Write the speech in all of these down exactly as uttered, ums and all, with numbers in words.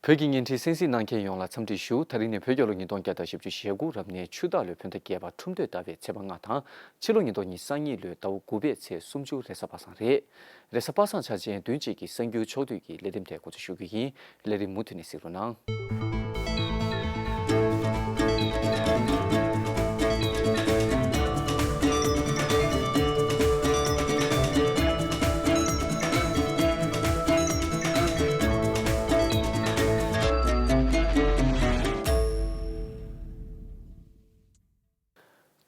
བོད་ཀྱི་བརྙན་འཕྲིན་གསན་གཟིགས་གནང་མཁན་ཡོངས་ལ་འཚམས་འདྲི་ཞུ། ད་རིང་ནི་བོད་རྒྱལ་ལོ་ཉིས་སྟོང་བརྒྱ་དང་བཞི་བཅུ་ཞེ་དགུ་རབ་གནས་ཆུ་སྟག་ལོའི་བོད་ཟླ་བརྒྱད་པ་ཁྲུམས་སྟོད་ཟླ་བའི་ཚེས་པ་ལྔ་དང་ཕྱི་ལོ་ཉིས་སྟོང་ཉི་ཤུ་རྩ་གཉིས་ལོའི་ཟླ་བ་དགུ་པའི་ཚེས་སུམ་ཅུ་རེས་གཟའ་པ་སངས་རེད། རེས་གཟའ་པ་སངས་འཆར་ཅན་བདུན་གཅིག་གི་གསར་འགྱུར་ཕྱོགས་བསྡུས་ཀྱི་ལས་རིམ་དེ་འགོ་འཛུགས་ཞུ་རྒྱུ་ཡིན། ལས་རིམ་མུ་མཐུད་ནས་གཟིགས་རོགས་གནང་།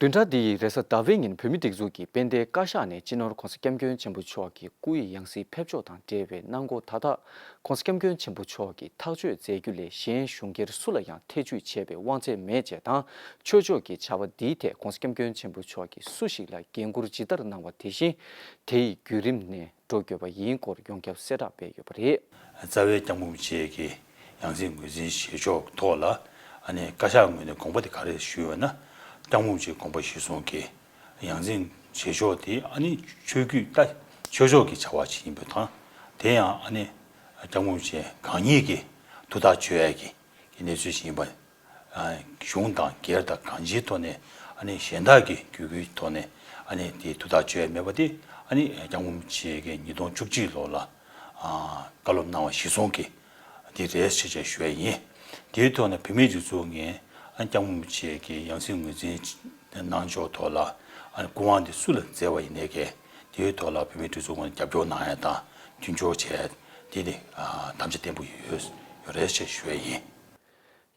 བདུན་ཕྲག་འདི་ཡི་རེས་གཟའ་ཟླ་བའི་ཉིན་བོད་མིའི་སྒྲིག་འཛུགས་ཀྱི་དཔལ་ལྡན་བཀའ་ཤག་ནས་སྤྱི་ནོར་༧གོང་ས་༧སྐྱབས་མགོན་ཆེན་པོ་མཆོག་གི་སྐུ་ཡི་ཡང་སྲིད་ཕེབས་ཕྱོགས་དང་འབྲེལ་བའི་གནང་སྒོ་མཐའ་དག་༧གོང་ས་༧སྐྱབས་མགོན་ཆེན་པོ་མཆོག་གིས་ཐག་གཅོད་མཛད་རྒྱུ་ལས་གཞན་གཞུང་སྒེར་སུ་ལ་ཡང་ཐེ་བྱུས་བྱས་པའི་དབང་ཚད་མེད་ཅེས་དང་། ཆོས་ཕྱོགས་ཀྱི་བྱ་བ་འདིའི་ཐད་༧གོང་ས་༧སྐྱབས་མགོན་ཆེན་པོ་མཆོག་གིས་སུ་ཞིག་ལ་འགན་འཁུར་ཇི་ལྟར་གནང་བ་དེ་བཞིན་དེ་ཡི་བརྒྱུད་རིམ་ནས་འགྲོ་དགོས་པ་ཡིན་སྐོར་ཡོངས་ཁྱབ་གསལ་བསྒྲགས་སྤེལ་ཡོད་པ་རེད། རྩ་བའི་སྐྱབས་མགོན་རིན་པོ་ཆེ་གི་ཡང་སྲིད་ངོས་འཛིན་བྱེད་ཕྱོགས་ཐོག་ལ་ཨ་ནི་བཀའ་ཤག་ངོས་ནས་དགོངས་པ་དེ་ག་རེ་ཞུས་ཡོད་ན། སྐྱབས་མགོན་རིན་པོ་ཆེའི་དགོངས་པ་གཞིར་བཟུང་གིས་ཡང་སྲིད་བྱེད་ཕྱོགས་དེ་ཨ་ནི་ཆོས་བརྒྱུད་ད་ཆོས་ཕྱོགས་ཀྱི་བྱ་བ་ཞིག་ཡིན་པའི་དང་། དེ་ཡང་ཨ་ནི་སྐྱབས་མགོན་རིན་པོ་ཆེ་གང་ཉིད་ཀྱིས་ཐུགས་ཐག་གཅོད་ཡས་ཀྱི་གནས་ཚུལ་ཞིག་ཡིན་པ། གཞུང་དང་སྒེར་དང་གང་ཅིའི་ཐོག་ནས་ཨ་ནི་གཞན་དག་གི་བརྒྱུད་སྐུལ་ཐོག་ནས་ཨ་ནི་དེ་ཐུགས་ཐག་གཅོད་ཡས་མེད་པ་དེ་ཨ་ནི་སྐྱབས་མགོན་རིན་པོ་ཆེ་གིས་ཉིས་སྟོང་བཅུ་གཅིག་ལོ་ལ་བཀའ་སློབ་གནང་བ་གཞིར་བཟུང་གིས་དེ་རེད་ཞེས་བྱས་ཞུ་ཡས་ཡིན། དེའི་ཐོག་ནས་བོད་མིའི་སྒྲིག་འཛུགས་ནས་ཨ་ནི་སྐྱབས་མགོན་རིན་པོ་ཆེ་གི་ཡང་སྲིད་ངོས་འཛིན་གནང་ཕྱོགས་ཐོག་ལ་ཨ་ནི་སྐུ་དབང་དེ་སུ་ལ་བསྩལ་བ་ཡིན་ནའི་གལ་དེའི་ཐོག་ལ་བོད་མིའི་སྒྲིག་འཛུགས་ངོས་ནས་རྒྱབ་སྐྱོར་གནང་ཡས་དང་མཐུན་སྦྱོར་བྱས་ཡས་དེ་ནི་དམ་བཅའ་བརྟན་པོ་ཡོད་ཡོད་རེད་ཅེས་ཞུ་ཡས་ཡིན།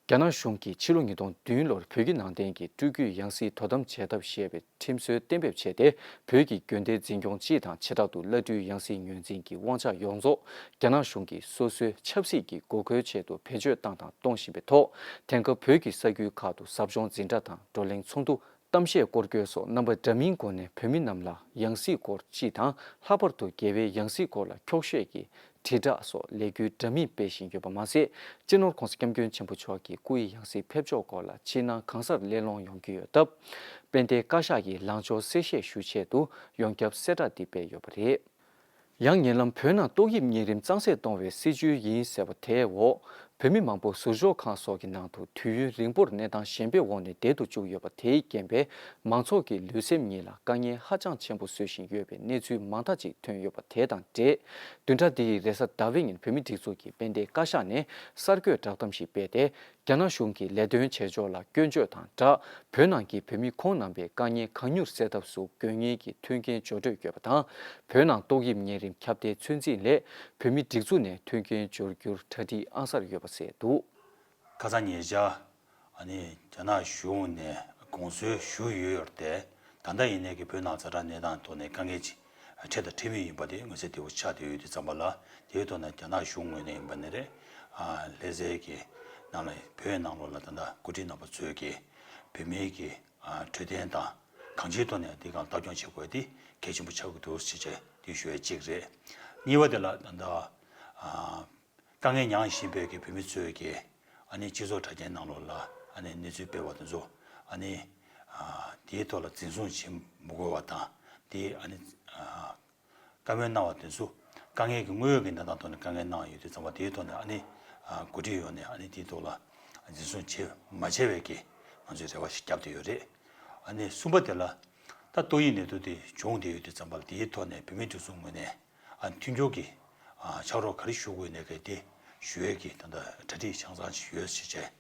རྒྱ་ནག་གཞུང་གིས་ཕྱི་ལོ་ཉིས་སྟོང་བདུན་ལོར་བོད་བརྒྱུད་ནང་བསྟན་གྱི་སྤྲུལ་སྐུའི་ཡང་སྲིད་དོ་དམ་བྱེད་ཐབས་ཞེས་པའི་ཁྲིམས་སྲོལ་གཏན་འབེབས་བྱས་ཏེ། བོད་ཀྱི་དགོན་སྡེ་འཛིན་སྐྱོང་སྤྱི་དང་བྱེ་བྲག་ཏུ་བླ་སྤྲུལ་ཡང་སྲིད་ངོས་འཛིན་གྱི་དབང་ཆ་ཡོངས་རྫོགས་རྒྱ་ནག་གཞུང་གིས་སོ་སོའི་ཆབ་སྲིད་ཀྱི་དགོས་མཁོའི་ཆེད་དུ་བེད་སྤྱོད་བཏང་དང་གཏོང་བཞིན་པའི་ཐོག་དེང་སྐབས་བོད་ཀྱི་ས་ཁུལ་ཁག་ཏུ་ཟབ་སྦྱོང་འཛིན་གྲྭ་དང་བགྲོ་གླེང་ཚོགས་འདུ། གཏམ་བཤད་སྐོར་སྐྱོད་སོགས་རྣམ་པ་འདྲ་མིན་སྒོ་ནས་བོད་མི་རྣམས་ལ་ཡང་སྲིད་སྐོར་སྤྱི་དང་། ལྷག་པར་དུ་རྒྱལ་བའི་ཡང་སྲིད་སྐོར་ལ་འཁྱོག་བཤད་ཀྱི་དྲིལ་བསྒྲགས་སོགས་ལས་འགུལ་འདྲ་མིན་སྤེལ་བཞིན་ཡོད་པ་མ་ཟད། སྤྱི་ནོར་༧གོང་ས་༧སྐྱབས་མགོན་ཆེན་པོ་མཆོག་གི་སྐུ་ཡི་ཡང་སྲིད་ཕེབས་ཕྱོགས་སྐོར་ལ་ཕྱི་ནང་གང་སར་གླེང་སློང་ཡོང་གི་ཡོད་སྟབས། དཔལ་ལྡན་བཀའ་ཤག་གིས་ལངས་ཕྱོགས་གསལ་བཤད་ཞུ་ཆེད་དུ་ཡོངས་ཁྱབ་གསལ་བསྒྲགས་འདི་སྤེལ་ཡོད་པ་རེད། ཡང་ཉེ་ལམ་བོད་ནང་ཏོག་དབྱིབས་གཉན་རིམས་གཙང་སེལ་གཏོང་བའི་སྲིད་བྱུས་ཡིན་ཟེར་བ་དེའི་འོག་བོད་མི་མང་པོ་ཟུར་འཇོག་ཁང་སོགས་ཀྱི་ནང་དུ་དུས་ཡུན་རིང་པོར་གནས་སྟངས་ཞན་པའི་འོག་ནས་བསྡད་དུ་བཅུག་ཡོད་པ་དེའི་རྐྱེན་པས། མང་ཚོགས་ཀྱི་ལུས་སེམས་གཉིས་ལ་དཀའ་ངལ་ཧ་ཅང་ཆེན་པོ་བཟོ་བཞིན་ཡོད་པའི་གནས་ཚུལ་མང་དག་ཅིག་ཐོན་ཡོད་པ་དེ་དང་འབྲེལ། བདུན་ཕྲག་འདི་ཡི་རེས་གཟའ་ཟླ་བའི་ཉིན་བོད་མིའི་སྒྲིག་འཛུགས་ཀྱི་དཔལ་ལྡན་བཀའ་ཤག་ནས་གསར་འགོད་བསྒྲགས་གཏམ་ཞིག་སྤེལ་ཏེ། རྒྱ་ནག་གཞུང་གིས་ལས་དོན་བྱེད་ཕྱོགས་ལ་སྐྱོན་བརྗོད་དང་སྦྲགས། བོད་ནང་གི་བོད་མི་ཁོང་རྣམ་པའི་དཀའ་ངལ་གང་མྱུར་སེལ་ཐབས་སུ་དགོས་ངེས་ཀྱི་མཐུན་རྐྱེན་སྦྱོར་སྤྲོད་དགོས་པ་དང་། བོད་ནང་ཏོག་དབྱིབས་གཉན་རིམས་ཁྱབ་གདལ་ཚོད་འཛིན་སླད་བོད་མིའི་སྒྲིག་འཛུགས་ནས་མཐུན་རྐྱེན་སྦྱོར་རྒྱུར་གྲ་སྒྲིག་ཨང་གསར་ཡོད་པ་གསལ་འདུག། ཁ་སང་ཉེ་ཆར་ཨ་ནི་རྒྱ་ནག་གཞུང་ནས་དགོངས་ཚུལ་ཞུས་ཡོད་ཡོད་དེ། ད་ལྟ་ཡིན་ནའི་གི་བོད་ནང་ཛ་དྲག་གནས་སྟངས་ཐོག་ནས་དཀའ་ངལ་ཅིག་འཕྲད་དང་འཕྲད་མུས་ཡིན་པ་དེ་མངོན་གསལ་དོད་པོ་ཆགས་བསྡད་ཡོད་དུས་ཙམ་པ་ལ། དེའི་ཐོག་ནས་རྒྱ་ནག་གཞུང་ངོས་ནས་ཡིན་པ་ནི་རེད། ཨ་ལྷ་སའི་གི་ནང་ལ་བོད་ནང་ལོགས་ལ་ད་ལྟ་འགོ་ཁྲིད་རྣམ་པ་ཚོས་གི་བོད་མིའི་གི་ཨ་འཕྲོད་བསྟེན་དང་གང་ཅིའི་ཐོག་ནས་དེ་གང་ལྟ་སྐྱོང་བྱེད་དགོས་དེ་གལ་ཆེན་པོ་ཆགས་ཀྱི་འདུག་ཅེས་བྱས་དེ་ཞུ་ཡ་གཅིག་རེད། གཉིས་པ་དེ་ལ་ད་ལྟ་ཨ། དཀའ་ངལ་མྱངས་བཞིན་པའི་གི་བོད་མི་ཚོས་ཀྱི་ཨ་ནི་སྤྱི་ཚོགས་དྲ་རྒྱའི་ནང་ལོགས་ལ་ཨ་ནི་གནས་ཚུལ་སྤེལ་བ་དེ་ཚོ་ཨ་ནི་ཨ་དེའི་ཐོག་ལ་འཛིན་བཟུང་བྱེད་མི་དགོས་པ་དང་། དེ་ཨ་ནི་ཨ་བཀའ་མོལ་གནང་བ་དེ་ཚོ་དཀའ་ངལ་གྱི་དངོས་ཡོད་ཀྱི་གནས་སྟངས་ཐོག་ནས་དཀའ་ངལ་གནང་ཡོད་དུས་ཙམ་པ། དེའི་ཐོག་ནས་ཨ་ནི་ཨ་འགོ་ཁྲིད་ཡོངས་ནས་ཨ་ནི་དེའི་ཐོག་ལ་འཛིན་བཟུང་བྱེད་མ་བྱས་པའི་གི་ང་ཚོས་རེ་བ་ཞིག་བརྒྱབ་བསྡད་ཡོད་རེད། ཨ་ནི་གསུམ་པ་དེ་ལ་ད་ཏོག་དབྱིབས་ནད་དུག་དེ་བྱུང་བསྡད་ཡོད་དུས་ཙམ་པ་ལ། དེའི་ཐོག་ནས་བོད་མིའི་སྒྲིག་འཛུགས་ངོས་ནས། ཨ་མཐུན་འགྱུར་གྱི་ཨ་ཕྱག་རོགས་ག་རེ་ཞུ་དགོས་ནས་གལ་ཏེ་ཞུ་ཡས་ཀྱི་ད་ལྟ་གྲ་སྒྲིག་ཆ་ཚང་ཞིག་ཡོད་ཞེས་བྱས་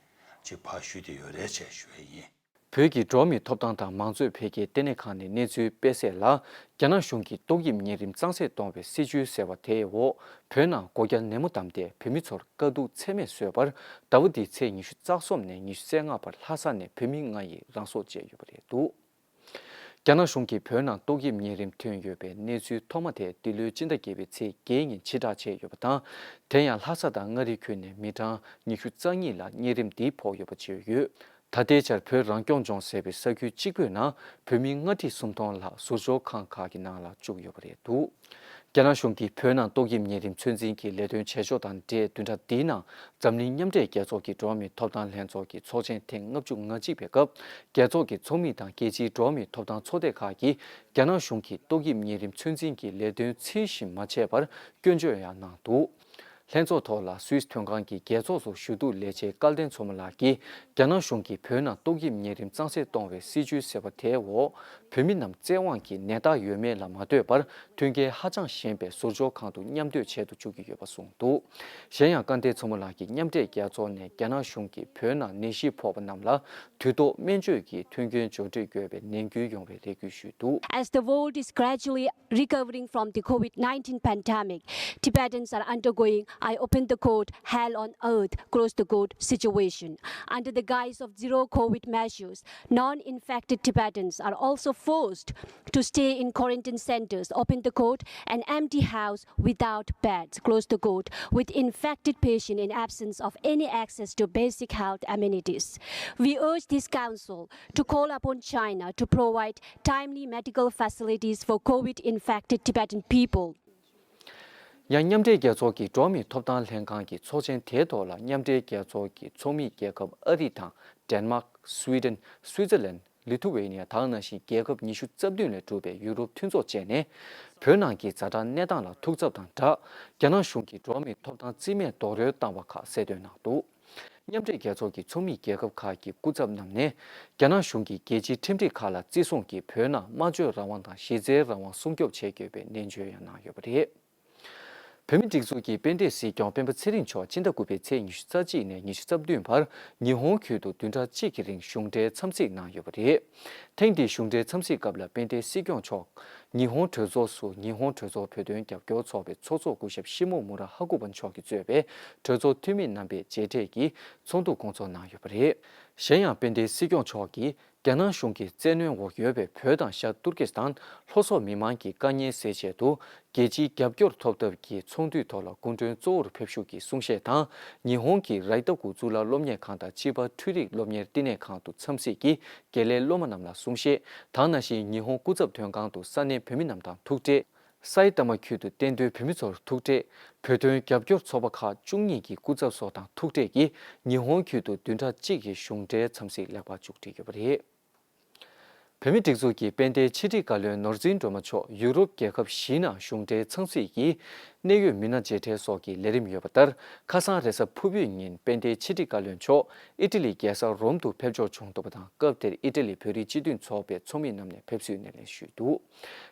ཅིག་ཕར་ཞུས་ཏེ་ཡོད་རེད་ཅེས་ཞུ་ཡས་ཡིན། བོད་ཀྱི་འགྲོ་བ་མིའི་ཐོབ་ཐང་དང་མང་གཙོའི་འཕེལ་རྒྱས་ལྟེ་གནས་ཁང་ནས་གནས་ཚུལ་སྤེལ་གསལ་ལ། རྒྱ་ནག་གཞུང་གིས་ཏོག་དབྱིབས་གཉན་རིམས་གཙང་སེལ་གཏོང་བའི་སྲིད་ཇུས་ཟེར་བ་དེའི་འོག་བོད་ནང་སྒོ་རྒྱ་ནན་མོ་བསྡམས་ཏེ་བོད་མི་ཚོར་དཀའ་སྡུག་ཚད་མེད་བཟོས་པར། ཟླ་བ་འདིའི་ཚེས་ཉི་ཤུ་རྩ་གསུམ་ནས་ཉི་ཤུ་རྩ་ལྔ་བར་ལྷ་ས་ནས་བོད་མི་ལྔ་ཡིས་རང་སྲོག་བཅད་ཡོད་པ་རེད་འདུག། རྒྱ་ནག་གཞུང་གིས་བོད་ནང་ཏོག་དབྱིབས་གཉན་རིམས་ཐོན་ཡོད་པའི་གནས་ཚུལ་ཐོག་མ་དེ་འདི་ལོའི་སྤྱི་ཟླ་བརྒྱད་པའི་ཚེས་བརྒྱད་ཉིན་ཕྱིར་བསྒྲགས་བྱས་ཡོད་པ་དང་། དེ་ཡང་ལྷ་ས་དང་མངའ་རིས་ཁུལ་ནས་མི་གྲངས་ཉི་ཤུ་རྩ་གཉིས་ལ་གཉན་རིམས་འདི་ཕོག་ཡོད་པ་བརྗོད་ཡོད། ད་ལྟའི་ཆར་བོད་རང་སྐྱོང་ལྗོངས་ཟེར་བའི་ས་ཁུལ་གཅིག་པུའི་ནང་བོད་མི་ལྔ་ཁྲི་སུམ་སྟོང་ལྷག་ཟུར་འཇོག་ཁང་ཁག་གི་ནང་ལ་བཅུག་ཡོད་པ་རེད་འདུག། རྒྱ་ནག་གཞུང་གིས་བོད་ནང་ཏོག་དབྱིབས་གཉན་རིམས་ཚོད་འཛིན་གྱི་ལས་དོན་བྱེད་ཕྱོགས་དང་འབྲེལ། བདུན་ཕྲག་འདིའི་ནང་འཛམ་གླིང་མཉམ་འབྲེལ་རྒྱལ་ཚོགས་ཀྱི་འགྲོ་བ་མིའི་ཐོབ་ཐང་ལྷན་ཚོགས་ཀྱི་ཚོགས་ཆེན་ཐེངས་ལྔ་བཅུ་ང་གཅིག་པའི་སྐབས། རྒྱལ་ཚོགས་ཀྱི་ཚོགས་མི་དང་རྒྱལ་སྤྱིའི་འགྲོ་བ་མིའི་ཐོབ་ཐང་ཚོགས་སྡེ་ཁག་གིས་རྒྱ་ནག་གཞུང་གིས་ཏོག་དབྱིབས་གཉན་རིམས་ཚོད་འཛིན་གྱི་ལས་དོན་ཚད་གཞི་མ་བྱས་པར་སྐྱོན་བརྗོད་ཡང་གནང་འདུག། ལྷན་ཚོགས་ཐོག་ལ་སུད་སི་དོན་ཁང་གི་རྒྱལ་ཚོགས་སུ་ཞུ་གཏུག་ལས་བྱེད་སྐལ་ལྡན་མཚོ་མོ་ལགས་ཀྱིས། རྒྱ་ནག་གཞུང་གིས་བོད་ནང་ཏོག་དབྱིབས་གཉན་རིམས་གཙང་སེལ་གཏོང་བའི་སྲིད་ཇུས་ཟེར་བ་དེའི་འོག་བོད་མི་རྣམས་བཙན་དབང་གིས་ནད་རྟགས་ཡོད་མེད་ལ་མ་ལྟོས་པར། མཐུན་རྐྱེན་ཧ་ཅང་ཞན་པའི་ཟུར་འཇོག་ཁང་དུ་མཉམ་སྡོད་བྱེད་དུ་བཅུག་གི་ཡོད་པ་གསུངས་འདུག་གཞན་ཡང་། སྐལ་ལྡན་མཚོ་མོ་ལགས་ཀྱིས་མཉམ་འབྲེལ་རྒྱལ་ཚོགས་ནས་རྒྱ་ནག་གཞུང་གིས་བོད་ནང་ནད་གཞི་ཕོག་པ་རྣམས་ལ་དུས་ཐོག་སྨན་བཅོས་ཀྱི་མཐུན་རྐྱེན་འབྱོར་འབྲི་དགོས་པའི་ནན་སྐུལ་ཡོང་བའི་རེ་སྐུལ་ཞུས་འདུག། As the world is gradually recovering from the COVID nineteen pandemic, Tibetans are undergoing, I open the quote, "hell on earth," close the quote, situation. Under the guise of zero COVID measures, non-infected Tibetans are also forced to stay in quarantine centers, open the quote, "an empty house without beds," close the quote, with infected patient in absence of any access to basic health amenities. We urge this council to call upon China to provide timely medical facilities for COVID infected Tibetan people. ཡང་། མཉམ་འབྲེལ་རྒྱལ་ཚོགས་ཀྱི་འགྲོ་བ་མིའི་ཐོབ་ཐང་ལྷན་ཁང་གི་ཚོགས་ཆེན་དེའི་ཐོག་ལ། མཉམ་འབྲེལ་རྒྱལ་ཚོགས་ཀྱི་ཚོགས་མི་རྒྱལ་ཁབ་ཨ་རི་དང་། ཌེན་མཱག་སུའི་ཌེན། སུའི་ཙེར་ལན། ལི་ཐུ་ཝེ་ནི་ཡ་དང་ནང་བཞིན་རྒྱལ་ཁབ་ཉི་ཤུ་རྩ་བདུན་ལས་གྲུབ་པའི་ཡུ་རོབ་མཐུན་ཚོགས་བཅས་ནས། བོད་ནང་གི་ཛ་དྲག་གནས་སྟངས་ལ་ཐུགས་འཚབ་དང་སྦྲགས། རྒྱ་ནག་གཞུང་གིས་འགྲོ་བ་མིའི་ཐོབ་ཐང་རྩིས་མེད་རྡོག་རོལ་བཏང་བ་ཁག་གསལ་སྟོན་གནང་འདུག། མཉམ་འབྲེལ་རྒྱལ་ཚོགས་ཀྱི་ཚོགས་མི་རྒྱལ་ཁབ་ཁག་གི་སྐུ་ཚབ་རྣམས་ནས། རྒྱ་ནག་གཞུང་གིས་རྒྱལ་སྤྱིའི་ཁྲིམས་སྒྲིག་ཁག་ལ་བརྩི་སྲུང་གིས་བོད་ནང་སྨྲ་བརྗོད་རང་དབང་དང་གཞི་རྩའི་རང་དབང་སྲུང་སྐྱོབ་བྱེད་དགོས་པའི་ནན་བརྗོད་ཡང་གནང་ཡོད་པ་རེད། བོད་མིའི་སྒྲིག་འཛུགས་ཀྱི་དཔལ་ལྡན་སྲིད་སྐྱོང་སྤེན་པ་ཚེ་རིང་མཆོག་སྤྱི་ཟླ་དགུ་པའི་ཚེས་ཉི་ཤུ་རྩ་གཅིག་ནས་ཉི་ཤུ་རྩ་བདུན་བར་ཉི་ཧོང་ཁུལ་དུ་བདུན་ཕྲག་གཅིག་གི་རིང་གཞུང་འབྲེལ་འཚམས་གཟིགས་གནང་ཡོད་པ་རེད། ཐེངས་འདིའི་གཞུང་འབྲེལ་འཚམས་གཟིགས་སྐབས་ལ་དཔལ་ལྡན་སྲིད་སྐྱོང་མཆོག་ཉི་ཧོང་གྲོས་ཚོགས་སུ་ཉི་ཧོང་གྲོས་ཚོགས་བོད་དོན་རྒྱབ་སྐྱོར་ཚོགས་པའི་ཚོགས་གཙོ་སྐུ་ཞབས་ཤི་མོ་མུ་ར་ཧ་ཀུ་པ་མཆོག་གིས་གཙོས་པའི་གྲོས་ཚོགས་འཐུས་མི་རྣམ་པས་མཇལ་འཕྲད་ཀྱིས་ཚོགས་འདུ་སྐོང་ཚོགས་གནང་ཡོད་པ་རེད། གཞན་ཡང་། དཔལ་ལྡན་སྲིད་སྐྱོང་མཆོག་གིས། རྒྱ་ནག་གཞུང་གི་བཙན་གནོན་འོག་ཡོད་པའི་བོད་དང་ཤར་ཏུར་ཀི་སི་ཐན་ལྷོ་སོག་མི་མང་གི་དཀའ་ངལ་སེལ་ཆེད་དུ། རྒྱལ་སྤྱིའི་རྒྱབ་སྐྱོར་ཐོབ་ཐབས་ཀྱི་ཚོགས་འདུའི་ཐོག་ལ་སྐུ་མགྲོན་གཙོ་བོར་ཕེབས་ཞུགས་ཀྱིས་གསུང་བཤད་དང་། ཉི་ཧོང་གི་རའི་ཏ་ཀུ་གཙུག་ལག་སློབ་གཉེར་ཁང་དང་ཕྱི་པ་འཕྲུལ་རིག་སློབ་གཉེར་བསྟི་གནས་ཁང་དུ་འཚམས་གཟིགས་ཀྱིས་དགེ་ལས་སློབ་མ་རྣམས་ལ་གསུང་བཤད་དང་། ནང་བཞིན་ཉི་ཧོང་སྐུ་ཚབ་དོན་ཁང་དུ་ས་གནས་བོད་མི་རྣམས་དང་ཐུག་འཕྲད། སའི་ཏ་མ་ཁུལ་དུ་གཏན་སྡོད་བོད་མི་ཚོར་ཐུག་འཕྲད། བོད་དོན་རྒྱབ་སྐྱོར་ཚོགས་པ་ཁག་བཅུ་གཉིས་ཀྱི་སྐུ་ཚབ་སོགས་དང་ཐུག་འཕྲད་ཀྱིས་ཉི་ཧོང་ཁུལ་དུ་བདུན་ཕྲག་གཅིག་གི་གཞུང་འབྲེལ་འཚམས་གཟིགས་ལེགས་པར་མཇུག་སྒྲིལ་ཡོད་པ་རེད། བོད་མིའི་སྒྲིག་འཛུགས་ཀྱི་དཔལ་ལྡན་ཕྱི་དྲིལ་བཀའ་བློན་ནོར་འཛིན་སྒྲོལ་མ་མཆོག་ཡུ་རོབ་རྒྱལ་ཁབ་བཞིའི་ནང་གཞུང་འབྲེལ་འཚམས་གཟིགས་ཀྱིས་གནད་ཡོད་མི་སྣ་མཇལ་འཕྲད་སོགས་ཀྱི་ལས་རིམ་ཡོད་པ་ལྟར། ཁ་སང་རེས་གཟའ་ཕུར་བུའི་ཉིན་དཔལ་ལྡན་ཕྱི་དྲིལ་བཀའ་བློན་མཆོག་ཨི་ཊ་ལི་རྒྱལ་ས་རོམ་དུ་ཕེབས་འབྱོར་བྱུང་འདུག་པ་དང་། སྐབས་དེར་ཨི་ཊ་ལི་བོད་རིགས་སྤྱི་མཐུན་ཚོགས་པའི་ཚོགས་མི་རྣམས་ནས་ཕེབས་བསུའི་སྣེ་ལེན་ཞུས་འདུག།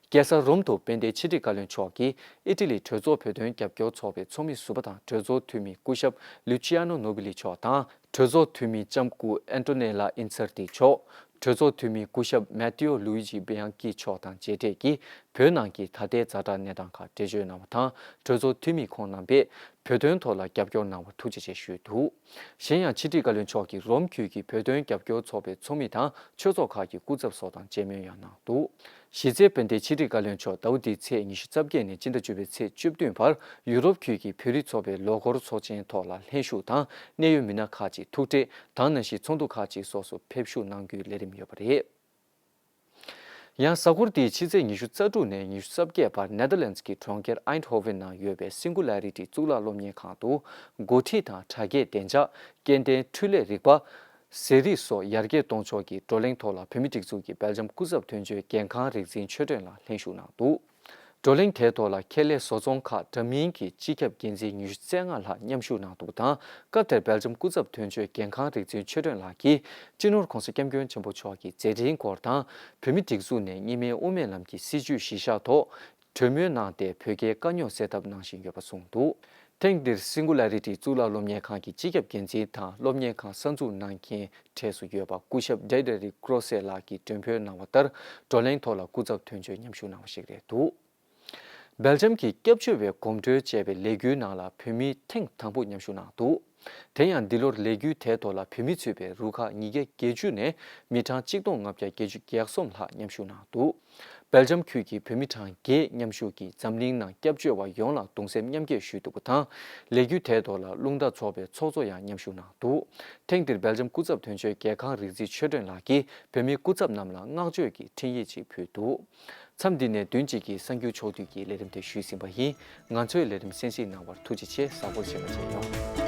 རྒྱལ་ས་རོམ་དུ་དཔལ་ལྡན་ཕྱི་དྲིལ་བཀའ་བློན་མཆོག་གིས་ཨི་ཊ་ལི་གྲོས་ཚོགས་བོད་དོན་རྒྱབ་སྐྱོར་ཚོགས་པའི་ཚོགས་མི་ཟུར་པ་དང་། གྲོས་ཚོགས་འཐུས་མི་སྐུ་ཞབས་ལུ་ཆི་ཡ་ནོ་ནོ་བི་ལི་མཆོག་དང་། གྲོས་ཚོགས་འཐུས་མི་ལྕམ་སྐུ་ཨན་ཏོ་ནེ་ལ་ཨིན་སར་ཏི་མཆོག་གྲོས་ཚོགས་འཐུས་མི་སྐུ་ཞབས་མེ་ཏེའོ་ལུའི་ཇི་བེ་ཡང་ཀི་མཆོག་དང་མཇལ་འཕྲད་ཀྱིས། བོད་ནང་གི་ད་ལྟའི་ཛ་དྲག་གནས་སྟངས་ཁག་འགྲེལ་བརྗོད་གནང་བ་དང་། གྲོས་ཚོགས་འཐུས་མི་ཁོང་རྣམ་པས་བོད་དོན་ཐོག་ལ་རྒྱབ་སྐྱོར་གནང་བར་ཐུགས་རྗེ་ཆེ་ཞུས་འདུག། གཞན་ཡང་། ཕྱི་དྲིལ་བཀའ་བློན་མཆོག་གིས་རོམ་ཁུལ་གྱི་བོད་དོན་རྒྱབ་སྐྱོར་ཚོགས་པའི་ཚོགས་མི་དང་ཆོས་ཚོགས་ཁག་གི་སྐུ་ཚབ་སོགས་དང་མཇལ་མོལ་ཡང་གནང་འདུག། གཞི་རྩའི་དཔལ་ལྡན་ཕྱི་དྲིལ་བཀའ་བློན་མཆོག་ཟླ་བ་འདིའི་ཚེས་ཉི་ཤུ་རྩ་བརྒྱད་ནས་སྤྱི་ཟླ་བཅུ་པའི་ཚེས་བཅུ་བདུན་བར་ཡུ་རོབ་ཁུལ་གྱི་བོད་རིགས་ཚོགས་པའི་ལོ་འཁོར་ཚོགས་ཆེན་ཐོག་ལ་ལྷན་ཞུགས་དང་། གནད་ཡོད་མི་སྣ་ཁག་ཅིག་ཐུག་འཕྲད་དང་། ནང་བཞིན་ཚོགས་འདུ་ཁག་ཅིག་སོགས་སུ་ཕེབས་ཞུགས་གནང་རྒྱུའི་ལས་རིམ་ཡོད་པ་རེད། ཡང་། གཟའ་འཁོར་འདིའི་ཕྱི་ཚེས་ཉི་ཤུ་རྩ་དྲུག་ནས་ཉི་ཤུ་རྩ་བརྒྱད་བར་ནེ་དར་ལེན་ཌི་གི་གྲོང་ཁྱེར་ཨའིན་ཧོ་ཝེན་ནང་ཡོད་པའི་སིང་གུ་ལ་རི་ཊི་གཙུག་ལག་སློབ་གཉེར་ཁང་དུ། འགོ་ཁྲིད་དང་། དྲ་རྒྱའི་བདེ་འཇགས། སྐྱེ་ལྡན་འཕྲུལ་ལས་རིག་པ། ཟས་རིགས་སོགས་ཡར་རྒྱས་གཏོང་ཕྱོགས་ཀྱི་བགྲོ་གླེང་ཐོག་ལ། བོད་མིའི་སྒྲིག་འཛུགས་ཀྱི་སྦེལ་ཇམ་སྐུ་ཚབ་དོན་གཅོད་རྒན་ཁང་རིག་འཛིན་ཆོས་སྒྲོན་ལགས་ལྷན་ཞུགས་གནང་འདུག། བགྲོ་གླེང་དེའི་ཐོག་ལ་ཁེ་ལས་བཟོ་ཚོང་ཁག་འདྲ་མིན་གྱི་སྤྱི་ཁྱབ་འགན་འཛིན་ཉི་ཤུ་རྩ་ལྔ་ལྷག་མཉམ་ཞུགས་གནང་འདུག་པ་དང་། སྐབས་དེར་སྦེལ་ཇམ་སྐུ་ཚབ་དོན་གཅོད་རྒན་ཁང་རིག་འཛིན་ཆོས་སྒྲོན་ལགས་ཀྱིས། སྤྱི་ནོར་༧གོང་ས་༧སྐྱབས་མགོན་ཆེན་པོ་མཆོག་གི་མཛད་འཕྲིན་སྐོར་དང་། བོད་མིའི་སྒྲིག་འཛུགས་ནས་གཉིས་སྨན་དབུ་མའི་ལམ་གྱི་སྲིད་བྱུས་གཞི་བཞག་ཐོག་གྲོས་མོལ་གནང་སྟེ། བོད་རྒྱའི་དཀའ་རྙོག་སེལ་ཐབས་གནང་བཞིན་ཡོད་པ་གསུངས་འདུག། ཐེངས་འདིར་སིང་གུ་ལ་རི་ཊི་གཙུག་ལག་སློབ་གཉེར་ཁང་གི་སྤྱི་ཁྱབ་འགན་འཛིན་དང་། སློབ་གཉེར་ཁང་གསར་འཛུགས་གནང་མཁན་གྲས་སུ་ཡོད་པ་སྐུ་ཞབས་ཌེ་ཌེ་རིག་ཀྲོ་སེ་ལགས་ཀྱིས་མགྲོན་འབོད་གནང་བ་ལྟར། བགྲོ་གླེང་ཐོག་ལ་སྐུ་ཚབ་དོན་གཅོད་མཉམ་ཞུགས་གནང་བ་ཞིག་རེད་འདུག། སྦེལ་ཇམ་གྱི་སྐྱབས་བཅོལ་བའི་གོམ་བགྲོད་ཅེས་པའི་ལས་འགུལ་ནང་ལ་བོད་མི་ཐེངས་དང་པོ་མཉམ་ཞུགས་གནང་འདུག། དེ་ཡང་། འདི་ལོར་ལས་འགུལ་དེའི་ཐོག་ལ་བོད་མི་ཚུད་པའི་རུ་ཁག་ཉིས་བརྒྱ་བརྒྱད་ཅུ་ནས་མི་གྲངས་གཅིག་སྟོང་ལྔ་བརྒྱ་བརྒྱད་ཅུ་གྱ་གསུམ་ལྷག་མཉམ་ཞུགས་གནང་འདུག། སྦེལ་ཇམ་ཁུལ་གྱི་བོད་མི་གྲངས་བརྒྱད་མཉམ་ཞུགས་ཀྱིས། འཛམ་གླིང་ནང་སྐྱབས་བཅོལ་བ་ཡོངས་ལ་གདུང་སེམས་མཉམ་སྐྱེད་ཞུས་འདུག་པ་དང་། ལས་འགུལ་དེའི་ཐོག་ལ་རླུང་རྟ་ཚོགས་པའི་ཚོགས་གཙོ་ཡང་མཉམ་ཞུགས་གནང་འདུག། ཐེངས་འདིར་སྦེལ་ཇམ་སྐུ་ཚབ་དོན་གཅོད་རྒྱལ་ཁང་རིག་འཛིན་ཆོས་སྒྲོན་ལགས་ཀྱིས་བོད་མིའི་སྐུ་ཚབ་རྣམས་ལ་བསྔགས་བརྗོད་ཀྱི་འཕྲིན་ཡིག་ཅིག་ཕུལ་འདུག། མཚམས་འདི་ནས་བདུན་གཅིག་གི་གསར་འགྱུར་ཕྱོགས་བསྡུས་ཀྱི་ལས་རིམ་དེ་ཞུས་ཟིན་པ་ཡིན། ང་ཚོའི་ལས་རིམ་གསན་གཟིགས་གནང་བར་ཐུགས་རྗེ་ཆེ། གཟའ་འཁོར་བྱས་པ་མཇལ་ཡོང་།